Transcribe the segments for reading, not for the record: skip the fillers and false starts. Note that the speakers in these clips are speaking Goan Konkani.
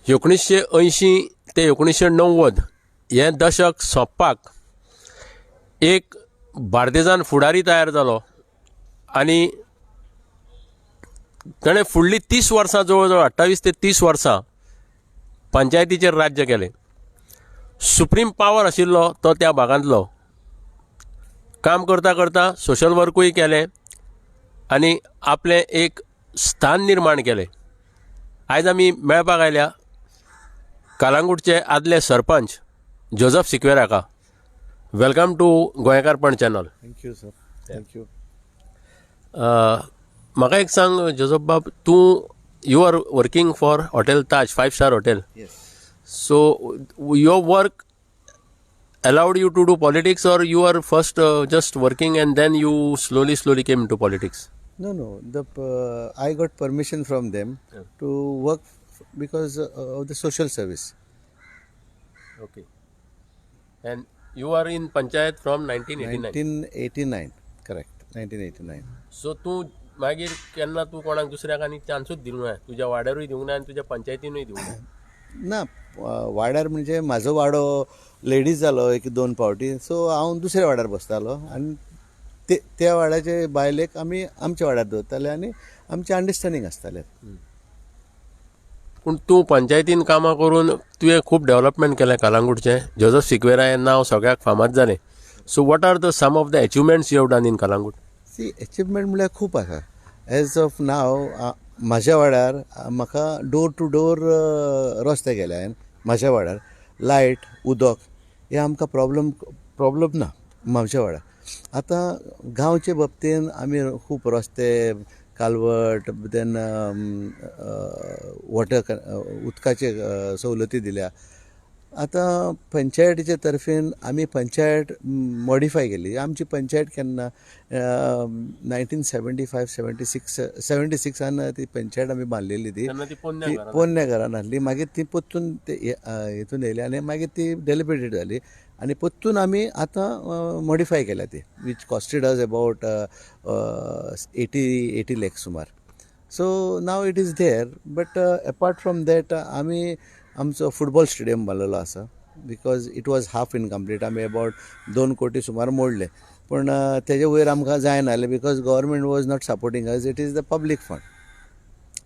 1980 ते 1990 हें दशक सोंपपाक एक बार्देजान फुडारी तयार जालो आनी ताणें फुडलीं 30 वर्सां, जवळ जवळ 28 ते 30 वर्सां पंचायतीचेर राज्य केलें. सुप्रीम पावर आशिल्लो तो त्या भागांतलो. काम करता करता सोशल वर्कूय केलें आनी आपलें एक स्थान निर्माण केलें. आयज आमी मेळपाक आयल्या कालांगूटचे आदले सरपंच जोजफ सिक्वेरा हाका. Welcome to गोंयकारपण channel. Thank you, sir. Thank you. म्हाका एक सांग जोजफ बाब, तूं you are working for Hotel Taj, five star hotel. Yes. So your work allowed you to do politics, or you are first just working and then you slowly slowly came into politics? No. The I got permission from them to work because of the social service. Okay. And you are in panchayat from 1989? 1989, correct. 1989. So तूं मागीर केन्ना तूं कोणाक दुसऱ्याक आनी चान्सूच दिवंक ना, तुज्या वाड्यारूय दिवंक ना आनी तुज्या पंचायतीनूय दिवंक ना? ना, वाड्यार म्हणजे म्हाजो वाडो लेडीज जालो एक दोन फावटी, सो हांव दुसऱ्या वाड्यार बसतालो आनी ते त्या वाड्याचे बायलेक आमी आमच्या वाड्यार दवरताले आनी आमचें अंडरस्टँडींग आसतालें. पूण तूं पंचायतीन कामां करून तुवें खूब डेव्हलपमेंट केलें कालांगूटचें. जोजफ सिक्वेरा हें नांव सगळ्याक फामाद जालें. So what are the some of the achievements you have done in Calangute? C, achievement म्हणल्यार खूब आसा. एज ऑफ नाव म्हाज्या वाड्यार म्हाका डोर टू डोर रस्ते केले हांवें. म्हाज्या वाड्यार लायट, उदक हे आमकां प्रॉब्लम ना म्हाज्या वाड्यार. आतां गांवचे बाबतीन आमी खूब रस्ते, कालवट, देन वॉटर, उदकाचे सवलती दिल्या. आतां पंचायतीचे तर्फेन आमी पंचायत मॉडिफाय केली. आमची पंचायत केन्ना 1975, 76, 76आन ती पंचायत आमी बांदलेली ती. तेन्ना ती पोन्न्या ती घरान. पोन्न्या घरान आसली. मागीर ती परतून ते हितून येयली आनी मागीर ती डेलिबिरेटेड जाली आनी परतून आमी आतां मॉडिफाय केल्या ती, which costed us about 80 lakh सुमार. So now it is there, but apart from that आमी आमचो फुटबॉल स्टेडियम बांदलेलो आसा, because it was half incomplete. आमी अबावट 2 कोटी सुमार मोडले, पूण तेजे वयर आमकां जायना जालें because government was not supporting us. It is the public fund.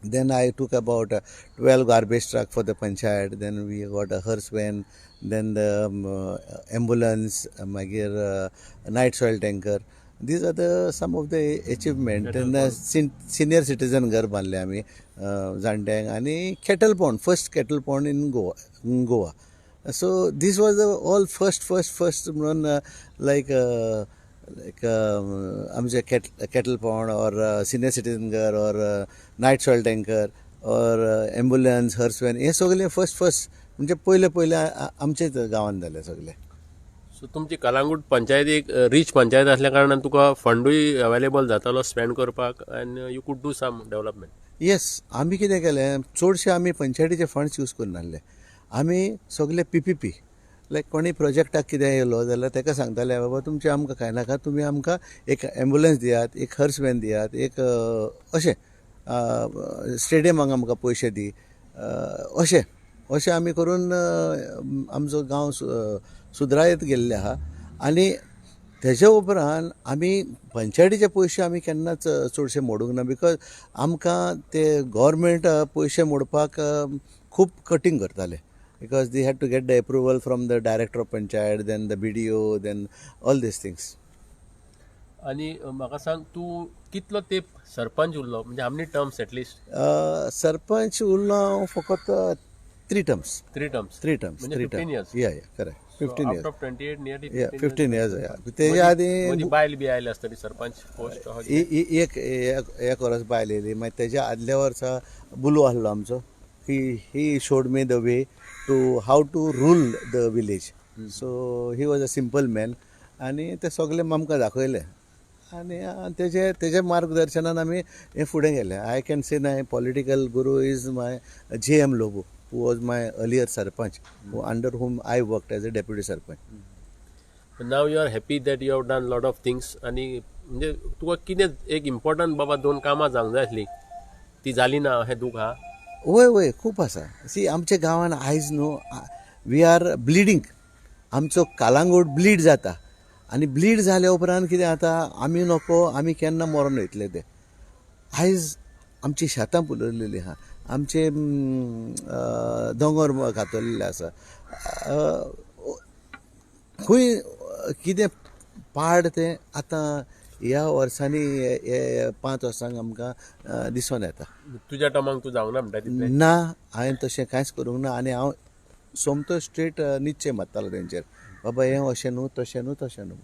Then I took about 12 garbage truck for the panchayat. Then we got a hearse van, then the ambulance, मागीर night soil tanker. These are the some of the achievement. Then the senior citizen घर बांदले आमी जाणट्यांक आनी kettle pond, first kettle pond in Goa. So this was the all first, first, first म्हणून लायक आमचे kettle pond or senior citizen घर or night soil tanker or ambulance, hearse van, हे सगळे फर्स्ट फर्स्ट, म्हणजे पयले पयले आमचेच गांवांत जाले सगळे. सो तुमची कलांगूट पंचायत एक रीच पंचायत असल्या कारणान तुका फंडूय अवेलेबल जातालो स्पेंड करपाक and you could do some development. Yes, आमी कितें केलें, चडशे आमी पंचायतीचे फंड्स यूज करनासले. आमी सगळे पीपीपी, लायक कोणी प्रोजेक्टाक कितें येयलो जाल्यार ताका सांगताले, बाबा, तुमचें आमकां कांय नाका, तुमी आमकां एक एम्बुलन्स दियात, एक हर्स व्हॅन दियात, एक अशें स्टेडियमाक आमकां पयशे दी. अशें अशें आमी करून आमचो गांव सुदरायत गेल्ले आहा. आनी तेजे उपरांत आमी पंचायतीचे पयशे आमी केन्नाच चडशे मोडूंक ना, because आमकां ते गोवोरमेंट पयशे मोडपाक खूब कटींग करताले, because they had to get the approval from the director of panchayat, then the BDO, then all these things. आनी म्हाका सांग, तूं कितलो तेंप सरपंच उरलो, म्हणजे how many terms at least? Sarpanch उरलो हांव फकत three terms. Three terms. Three terms. म्हणजे थ्री. 15 years. या, correct, 15 years. Out of 28 nearly. या, 15 इयर्स. या, तेच्या आदीं बायल बी आयली आसतली सरपंच पोस्ट? एक एक वर्स बायल येयली. मागीर तेज्या आदल्या वर्सा बुलू आसलो आमचो. He showed me the way to how to rule the village. So he was a simple man आनी ते सगळे आमकां दाखयले आनी तेजे मार्गदर्शनान आमी हे फुडें गेले. I can say my political guru is my J M Lobo, who was my earlier sarpanch, under whom I worked as a deputy sarpanch. Now you are happy that you have done lot of things. आनी म्हणजे तुका कितें एक इम्पॉर्टंट, बाबा, दोन कामां जावंक जाय आसलीं, ती जाली ना, अशें दूख आहा? वय वय, खूब आसा. सी, आमच्या गांवान आयज न्हू we are bleeding. आमचो कालांगूट ब्लीड जाता आनी ब्लीड जाल्या उपरांत कितें जाता, आमी नको, आमी केन्ना मरोन वयतले ते. आयज आमची शेतां पुलयलेली आहा, आमचे दोंगर घातलेले आसा, खंय कितें पाड तें आतां ह्या वर्सांनी, हे 5 वर्सांक आमकां दिसोन येता. तुज्या टर्माक तूं जावंक ना म्हणटा तितलें? ना, हांवें तशें कांयच करूंक ना आनी हांव सोमतो स्ट्रेट निश्चय मारतालो तेंचेर, बाबा हें अशें न्हू, तशें न्हू, तशें न्हू.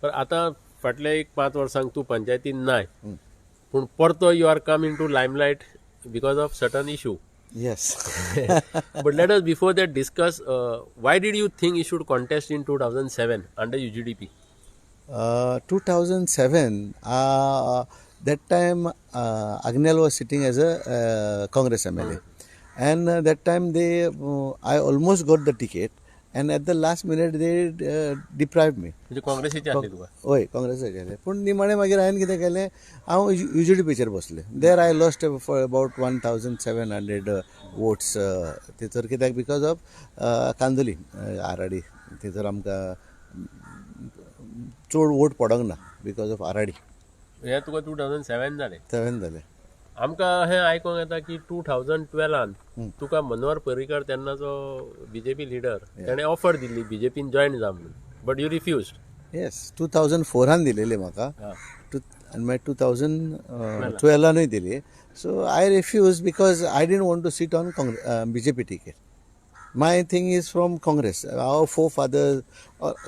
पण आतां फाटल्या एक 5 वर्सांक तूं पंचायतीन नाय, पूण परतो you are come in to limelight because of certain issue. Yes. But let us before that discuss, why did you think you should contest in 2007 under UGDP? 2007, that time Agnel was sitting as a Congress MLA, and that time I almost got the ticket, and at the last minute they deprived me. म्हणजे काँग्रेसीचे आसले तुका? हय, काँग्रेसाचे आसले. पूण निमाणें मागीर हांवें कितें केलें, हांव UGDPचेर बसलें. There I lost for about 1700 votes थंयसर, कित्याक because of Candolim आराडी, थंयसर आमकां चड वोट पडोंक ना because of आराडी. हें तुका 2007 जालें? 7 जालें. आमकां हें आयकोंक येता की 2012 तुका मनोहर पर्रीकर तेन्नाचो बीजेपी लिडर तेणें ऑफर दिल्ली बीजेपीन जॉयन जा म्हणून, but you refused. Yes, 2004 दिलेली म्हाका, आनी मागीर 2012 दिली. So I refuse because I didn't want to sit on BJP ticket. My thing is from Congress. Our forefather,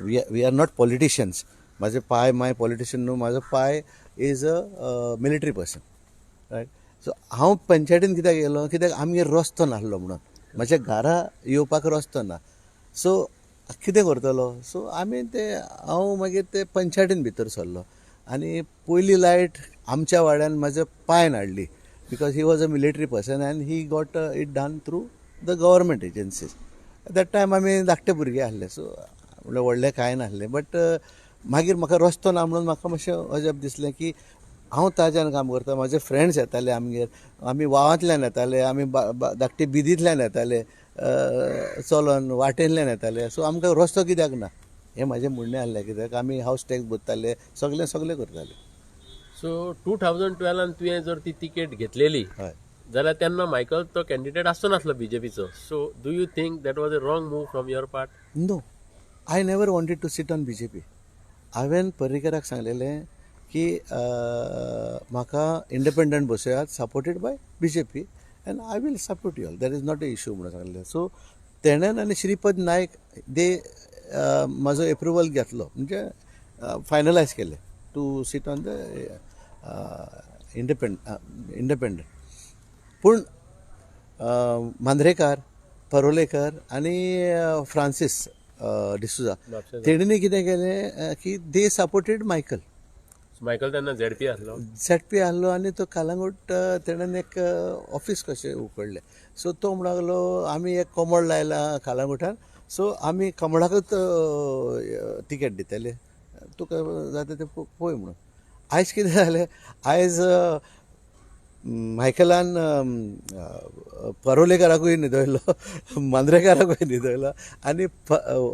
we are not politicians. म्हाजे पाय माय पॉलिटिशियन न्हू, म्हाजो पाय is a military person, right. So हांव पंचायतीन कित्याक येयलो, कित्याक आमगेर रस्तो नासलो म्हणून, म्हाज्या घरा येवपाक रस्तो ना, सो कितें करतलो. सो आमी ते हांव मागीर ते पंचायतीन भितर सरलो आनी पयली लायट आमच्या वाड्यान म्हाज्या पायन हाडली, because he was a military person and he got it done through the government agencies. That time आमी धाकटे भुरगे आसले, सो म्हणल्यार व्हडलें कांय नासलें. बट मागीर म्हाका रस्तो ना म्हणून म्हाका मातशें अजाप दिसलें की हांव ताज्यान काम करता. म्हाजे फ्रेंड्स येताले आमगेर, आमी वावांतल्यान येताले, आमी धाकटे बिदींतल्यान येताले, चलोन वाटेंतल्यान येताले. सो आमकां रस्तो कित्याक ना हें म्हाजें म्हणणें आसलें, कित्याक आमी हावस टॅक्स भरताले, सगळें सगळें करताले. सो 2012 तुवें जर ती तिकेट घेतलेली जाल्यार तेन्ना मायकल तो कॅन्डिडेट आसचो नासलो बीजेपीचो. So do you think that was a wrong move from your part? No, I never wanted to sit on BJP. हांवें पर्रीकराक सांगलेलें की म्हाका independent बसयात, supported by BJP, and I will support you all, that is not a issue म्हणून सांगलें. सो तेणेन आनी श्रीपद नायक दे म्हाजो एप्रुवल घेतलो, म्हणजे फायनलायज केलें to sit on the independent. पूण मांद्रेकार, परोलेकर आनी फ्रांसीस डिसुजा तेणीन कितें केलें की दे सपोर्टेड मायकल. मायकल तेन्ना झेडपी आसलो, झेडपी आसलो आनी तो कालांगूट तेणेन एक ऑफीस कशें उकडलें. सो तो म्हणूंक लागलो आमी एक कमळ लायलां कालांगुटान, सो आमी कमळाकूच तिकेट दितले, तुका जाता तें पळय म्हणून. आयज कितें जालें, आयज मायकलान परोलेकाराकूय न्हिदयलो, मांद्रेकाराकूय न्हिदयलो आनी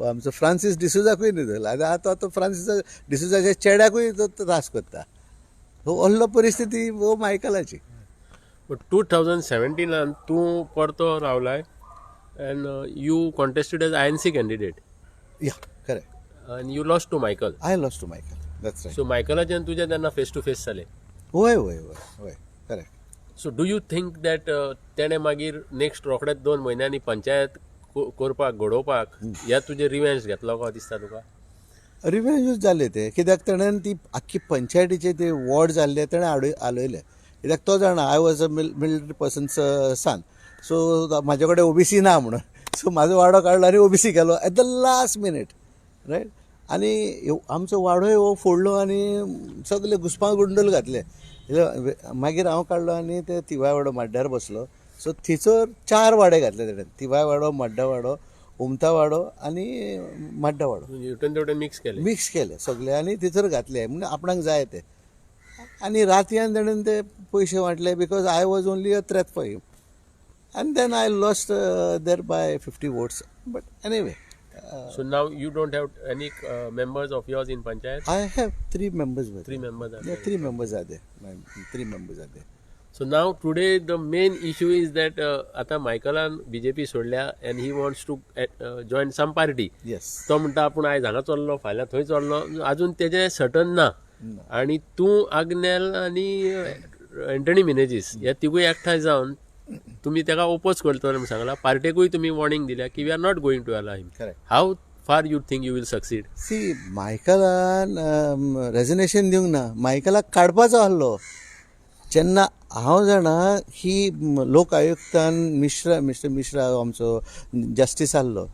आमचो फ्रांसीस डिसुजाकूय न्हिदयलो. आनी आतां तो फ्रांसीस डिसुजाच्या चेड्याकूय तो त्रास करता. हो असलो परिस्थिती हो मायकलाची. बट 2017 तूं परतो रावलाय and you contested as INC candidate. Yeah, correct. And you lost to Michael. I lost to Michael, that's right. So मायकलाचें आनी तुजें तेन्ना फेस टू फेस जालें. वय वय वय वय, correct. So do you think that तेणें मागीर नेक्स्ट रोखडेच 2 म्हयन्यांनी पंचायत करपाक घडोवपाक ह्या तुजें रिवेंज घेतलो काय दिसता तुका? रिवेंजूच जालें तें, कित्याक तेणेन ती आख्खी पंचायतीचे ते वॉर्ड जाल्ले तेणें हालयले, कित्याक तो जाणा I was a military person's son, so म्हाजे कडेन ओबीसी ना म्हणून, सो म्हाजो वाडो काडलो आनी ओबीसी केलो at the last minute, right. आनी आमचो वाडोय हो फोडलो आनी सगळे घुसपा गुंडल घातले. मागीर हांव काडलो आनी ते थिवाय वाडो माड्ड्यार बसलो. सो थंयसर 4 वाडे घातले तेणें, थिवाय वाडो, माड्डा वाडो, उमता वाडो आनी माड्डा वाडो, हेवटेन तेवटेन मिक्स केले, मिक्स केले सगळे आनी थंयसर घातले म्हणजे आपणाक जाय ते. आनी रातयान तेणेन ते पयशे वांटले because I was only a threat for him. And then I lost there by 50 votes, but anyway. So now you don't have any members of yours in panchayat? I have three members. Three members are Yeah, there. Three members are there. My three members are there. So now today the main issue is that आतां मायकलान बीजेपी सोडल्या and he wants to join some party. Yes. तो म्हणटा आपूण आयज हांगा चल्लो, फाल्यां थंय चल्लो, अजून तेजें सर्टन ना. आनी तूं, आग्नेल आनी एंटनी मिनेजीस हे तिगूय एकठांय जावन तुमी ताका ओपोज करतले म्हूण सांगला. पार्टेकूय तुमी वॉर्निंग दिल्या की we are not going to allow him. Correct. How far you think you will succeed? See, मायकलान रेजिग्नेशन दिवंक ना, मायकलाक काडपाचो आहलो. जेन्ना हांव जाणा ही लोक आयुक्तान मिश्रा, मिस्टर मिश्रा आमचो जस्टीस आहलो,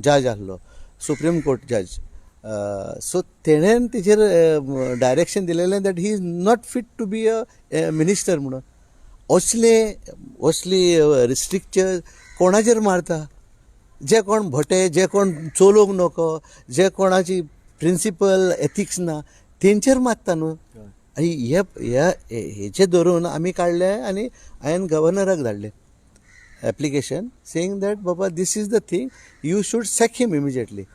जज आहलो, सुप्रीम कोर्ट जज, सो तेणेन तेजेर direction दिलेलें that he is not fit to be a minister म्हणून. असले असली रिस्ट्रिक्चर कोणाचेर मारता? जे कोण भटे, जे कोण चलोवंक नको, जे कोणाची प्रिंसिपल एथिक्स ना, तेंचेर मारता न्हू. आनी हे हेचे धरून आमी काडले आनी हांवें गव्हर्नराक धाडलें एप्लिकेशन सेईंग that बाबा, this is the thing, you should sack him immediately.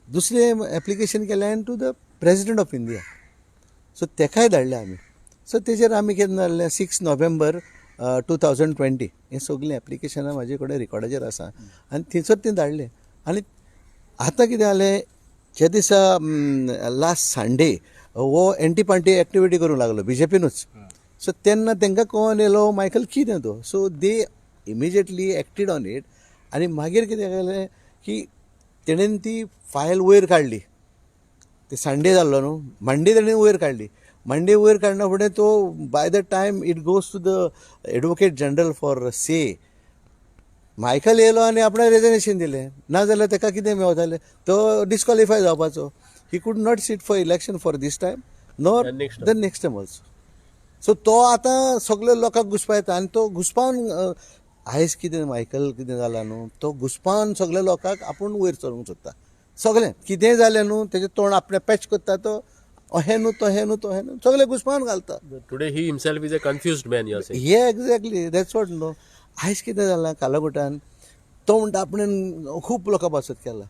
दुसरें एप्लिकेशन केलें हांवें to the President of India, so तेकाय धाडलें आमी. सो तेजेर आमी केन्ना धाडलें, 6 November 2020. हें सगलीं एप्लिकेशनां म्हाजे कडेन रिकॉर्डाचेर आसा आनी थंयसर तें धाडलें. आनी आतां कितें जालें, जे दिसा लास्ट संडे हो एंटी पार्टी एक्टिविटी करूंक लागलो बीजेपीनूच, सो तेन्ना तांकां कळोन येयलो मायकल कितें तो. So they immediately acted on it. आनी मागीर कितें केलें की तेणेन ती फायल वयर काडली. ते संडे जाल्लो न्हू, मंडे तेणेन वयर काडली. मंडे वयर काडना फुडें तो by the time it goes to the Advocate General for say, Michael येयलो आनी आपणें रेजिग्नेशन दिलें. नाजाल्यार ताका कितें मेवतालें, तो डिस्क्वॉलिफाय जावपाचो. He could not sit for election for this time nor The next the next time also. So तो आतां सगळे लोकांक घुसपायता आनी तो घुसपावन आयज कितें मायकल कितें जाला न्हू, तो घुसपावन सगल्या लोकांक आपूण वयर सरूंक सोदता. सगळें कितेंय जालें न्हू, तेजें तोंड आपणें पॅच करता. तो अहें न्हू, तहें न्हू, तहें न्हू, सगळें घुसपावन घालता. Today he himself is a confused man, you are saying. हे exactly, that's what न्हू. आयज कितें जालां कालागुटान, तो म्हणटा आपणें खूब लोकां पासत केला,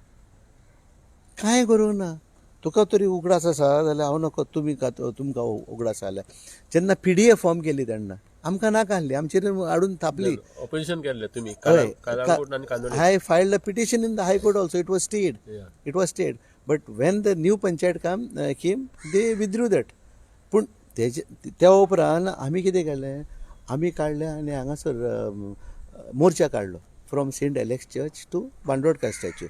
कांय करूंक ना. तुका तरी उगडास आसा जाल्यार हांव नको, तुमी तुमकां उगडास जाल्यार जेन्ना पीडीए फॉर्म केली तेन्ना आमकां नाका आहली, आमचेर हाडून थापली. ऑपोजिशन केल्लें तुमी हय. कालांगूट आनी Candolim. I filed a petition in the High Court also. It was stayed. It was stayed. But when the new panchayat came, they withdrew that. पूण तेजे त्या उपरांत आमी कितें केलें, आमी काडलें आनी हांगासर मोर्चा काडलो from Saint Alex Church to Bandodkar statue.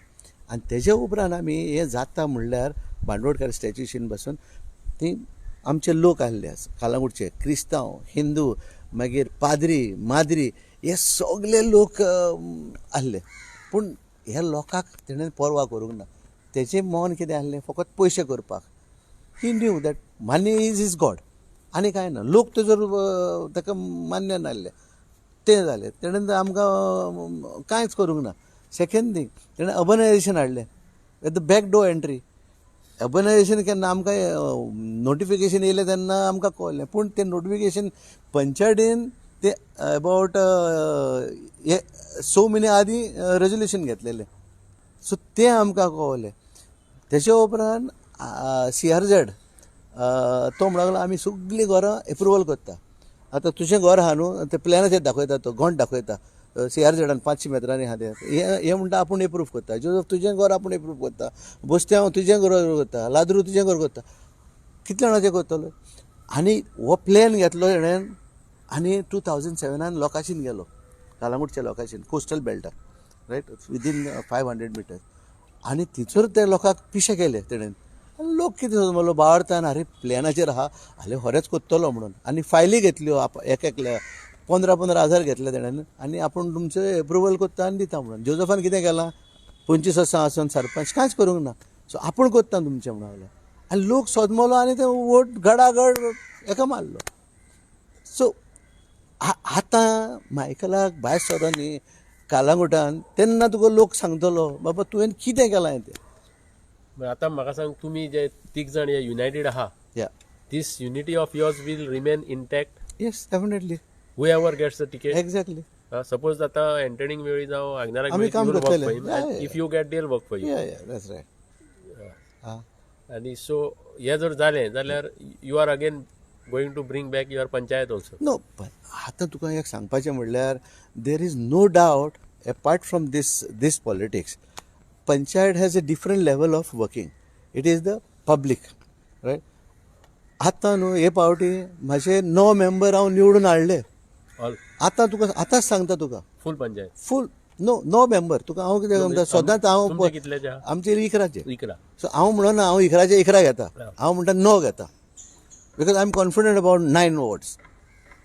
आनी तेजे उपरांत आमी हें जाता म्हणल्यार बांदोडकार स्टॅच्यूशीन बसून ती आमचे लोक आहले कालांगुटचे, क्रिस्तांव, हिंदू, मागीर पाद्री, माद्री, हे सगले लोक आहले. पूण ह्या लोकांक तेणें पर्वा करूंक ना. तेजें मन कितें आहलें, फकत पयशे करपाक. He knew that money is his God आनी कांय ना. लोक तेजो ताका मान्य नासले, तें जालें. तेणें आमकां कांयच करूंक ना. सेकेंड थींग, तेणें अर्बनायझेशन हाडलें at the back door entry. Urbanisation केन्ना आमकां नोटिफिकेशन येयलें तेन्ना आमकां कळ्ळें, पूण तें नोटिफिकेशन पंचायतीन ते अबावट हे 6 म्हयने आदीं रेजोल्युशन घेतलेलें, सो तें आमकां कळ्ळें. तेच्या उपरांत सीआरझेड तो म्हणूंक लागलो आमी सगलीं घरां एप्रुवल करता. आतां तुजें घर आहा न्हू, ते प्लॅनाचेर दाखयता, तो घोंट दाखयता सीआरझेडान 500 मेत्रांनी आहा तें. हें म्हणटा आपूण एप्रूव करता. जोजफ तुजें घर आपूण एप्रूव करता, बोस्त्यांव तुजें घर करता, लाद्रू तुजें घर करता, कितले जाणांचें करतलो? आनी हो प्लॅन घेतलो तेणें आनी 2007 लोकांशीन गेलो, कालांगुटच्या लोकांशीन, कोस्टल बेल्टाक, रायट विदीन 500 मिटर्स. आनी थंयसर ते लोकांक पिशे केले तेणेन. आनी लोक कितें समजलो बावडतान, आरे प्लॅनाचेर आहा, आले खरेंच करतलो म्हणून. आनी फायली घेतल्यो एक एकल्या 15-15 हजार घेतले तेणेन आनी आपूण तुमचें एप्रुवल करता आनी दिता म्हणून. जोजफान कितें केलां, 25 वर्सां आसून सरपंच कांयच करूंक ना, सो आपूण करता तुमचें म्हणून लागलो. आनी लोक सोदमलो आनी ते वोट गडागड एका मारलो. सो आतां मायकलाक भायर सरोन न्ही कालांगुटान, तेन्ना तुका लोक सांगतलो बाबा तुवें कितें केलां तें. आतां म्हाका सांग, तुमी जे तीग जाण हे युनायटेड आहा, this unity of yours will remain intact? Yes, definitely. Whoever gets the ticket? Exactly. Suppose आतां एंटनीक मेळ्ळी जावं आग्नेलाक आमी काम करतले. Yeah. If you get, they'll work for you. Yeah, that's right. आं. आनी सो हें जर जालें जाल्यार you are again going to bring back your panchayat also. No, पण आतां तुका एक सांगपाचें म्हणल्यार, there is no doubt, apart from this politics, panchayat has a different level of working. It is the public, right? आतां न्हू, हे पावटी म्हाजे णव मेंबर हांव निवडून हाडले. ऑल? आतां तुका आतांच सांगता तुका. फूल पंचायत? फूल नो, णव मेंबर. तुका हांव कितें सांगता, सदांच हांव तुमचे कितल्याचे आहा? आमचे 11चे. 11. सो हांव म्हणना हांव 11चे 11 घेता, हांव म्हणटा णव घेता, because I am confident about nine wards.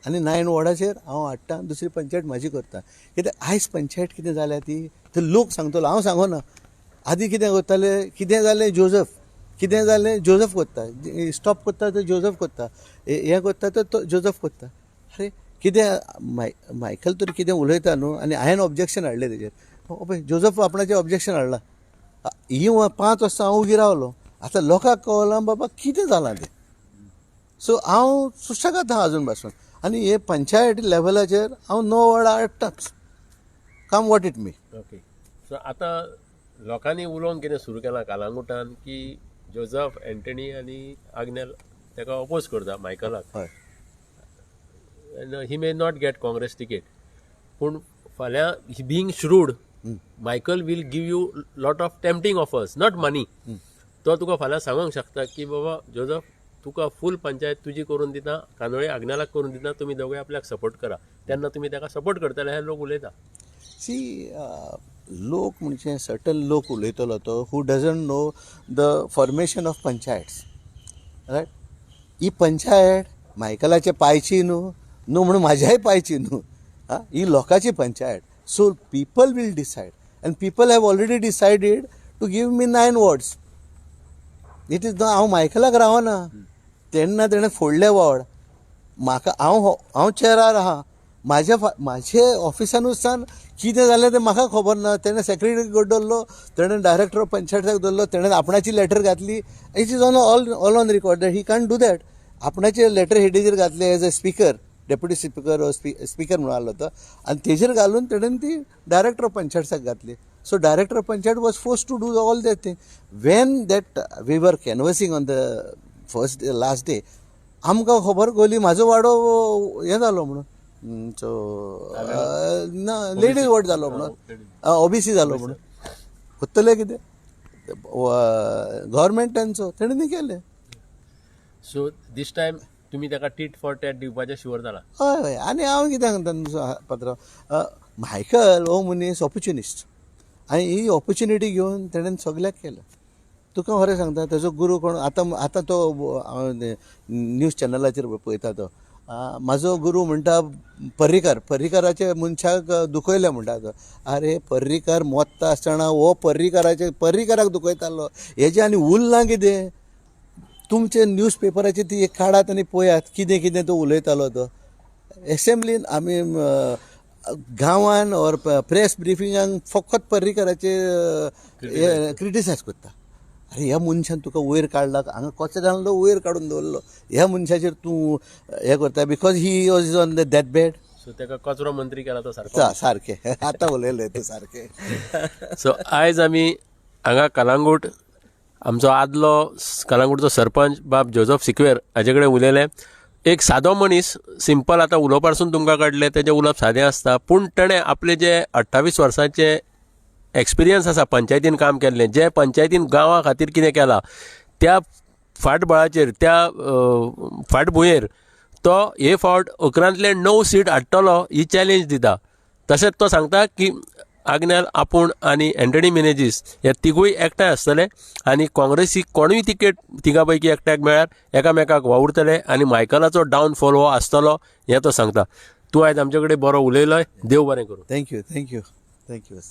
आनी नायन वॉर्डाचेर हांव हाडटा, दुसरी पंचायत म्हाजी करता. कित्याक आयज पंचायत कितें जाल्या ती ते लोक सांगतलो, हांव सांगना. आदी कितें करताले, कितें जालें जोजफ, कितें जालें जोजफ करता, स्टॉप करता तर जोजफ करता, हें करता तर तो जोजफ करता. अरे कितें मायकल तर कितें उलयता न्हू, आनी हांवें ऑब्जेक्शन हाडलें तेजेर. पळय, जोजफ आपणाचें ऑब्जेक्शन हाडलां. ही 5 वर्सां हांव उगी रावलो. आतां लोकांक कळलां बाबा कितें जालां तें. सो हांव सुशेगाद आहा अजून पासून. आनी हे पंचायत लेवलाचेर हांव णव वॉर्डां हाडटाच, come what it may. Okay, so आतां लोकांनी उलोवंक कितें सुरू केलां कालांगुटान की जोजफ एंटनी आनी आग्नेल ताका अपोज करता मायकलाक. He may not get Congress ticket, पूण फाल्यां being shrewd, Michael will give you lot of tempting offers, not money. तो तुका फाल्यां सांगूंक शकता की बाबा जोजफ, तुका फूल पंचायत तुजी करून दिता, कांदोळे आग्नेलाक करून दिता, तुमी दोगूय आपल्याक सपोर्ट करा. तेन्ना तुमी ताका सपोर्ट करतले हे लोक उलयता. सी, लोक म्हणजे सर्टन लोक उलयतलो तो who doesn't know the formation of panchayats, right? ही पंचायत मायकलाचे पायची न्हू, न्हू म्हणून म्हाज्याय पायची न्हू. आं, ही लोकांची panchayat. So people will decide, and people have already decided to give me nine wards. It is हांव मायकलाक रावना. तेन्ना तेणें फोडले वॉर्ड म्हाका. हांव चेरार आहा. म्हाजे ऑफिसानूच सान कितें जालें तें म्हाका खबर ना. तेणें सेक्रेटरीक दवरलो, तेणें डायरेक्टर ऑफ पंचायताक दवरलो, तेणें आपणाची लेटर घातली. It is on all on record that he can't do that. आपणाचे लेटर हेडीचेर घातले as a speaker, deputy speaker, speaker म्हणून आसलो तो, आनी तेजेर घालून तेणेन ती डायरेक्टर ऑफ पंचायताक घातली. So director of panchayat was forced to do all that thing. When that we were canvassing on the first last day, आमकां खबर कळ्ळी म्हाजो वाडो हें जालो म्हणून, सो ना लेडीज वॉर्ड जालो म्हणून, ओबीसी जालो म्हणून. करतले कितें? गव्हर्मेंट तेंचो, तेणी केलें. सो दीस टायम तुमी ताका टीट फॉर टॅट दिवपाचें शुअर जाला. हय, आनी हांव कितें सांगता पात्रांव, मायकल हो मनीस ऑपॉर्च्युनिस्ट, आनी ही ऑपॉर्च्युनिटी घेवन तेणेन सगल्याक केलें. तुका खरें सांगता, तेजो गुरू कोण आतां आतां तो न्यूज चॅनलाचेर पळयता तो, म्हाजो गुरू म्हणटा पर्रीकार, पर्रीकाराचे मनशाक दुखयले म्हणटा तो. आरे, पर्रीकार मोत्ता आसतना हो पर्रीकाराचे पर्रीकाराक दुखयतालो. हेजें आनी उरलां कितें? तुमचे न्यूज पेपराचे ती एक काडात आनी पळयात कितें कितें तो उलयतालो तो एसेंब्लीन. आमी गांवान ऑर प्रेस ब्रिफिंगाक फकत पर्रीकाराचे क्रिटिसायज करता. अरे, ह्या मनशान तुका वयर काडला, हांगा कचऱ्यांतलो वयर काडून दवरलो, ह्या मनशाचेर तूं हें करता because he was on the death bed. So ताका कचरो मंत्री केला तो सारको. सारकें, आतां उलयलें तें सारकें. सो आयज आमी हांगा कलांगूट आमचो आदलो कलांगूटचो सरपंच बाब जोजफ सिक्वेर हाजे कडेन उलयले. एक सादो मनीस, सिंपल. आतां उलोवपासून तुमकां कळटलें, तेजें उलोवप सादें आसता, पूण तेणें आपले जे 28 वर्सांचे एक्सपिरियन्स आसा पंचायतीन काम केल्लें, जे पंचायतीन गांवा खातीर कितें केलां, त्या फाटबळाचेर, त्या फाटभुंयेर तो हे फावट 11तले 9 सीट हाडटलो ही चॅलेंज दिता. तशेंच तो सांगता की आग्नेल, आपूण आनी एंटनी मिनेजीस हे तिगूय एकठांय आसतले आनी काँग्रेसीक कोणूय तिकेट तिगां पैकी एकट्याक मेळ्ळ्यार एकामेकाक वावुरतले आनी मायकलाचो डावनफॉल हो आसतलो हें तो सांगता. तूं आयज आमचे कडेन बरो उलयलोय, देव बरें करूं. Thank you, thank you, thank you.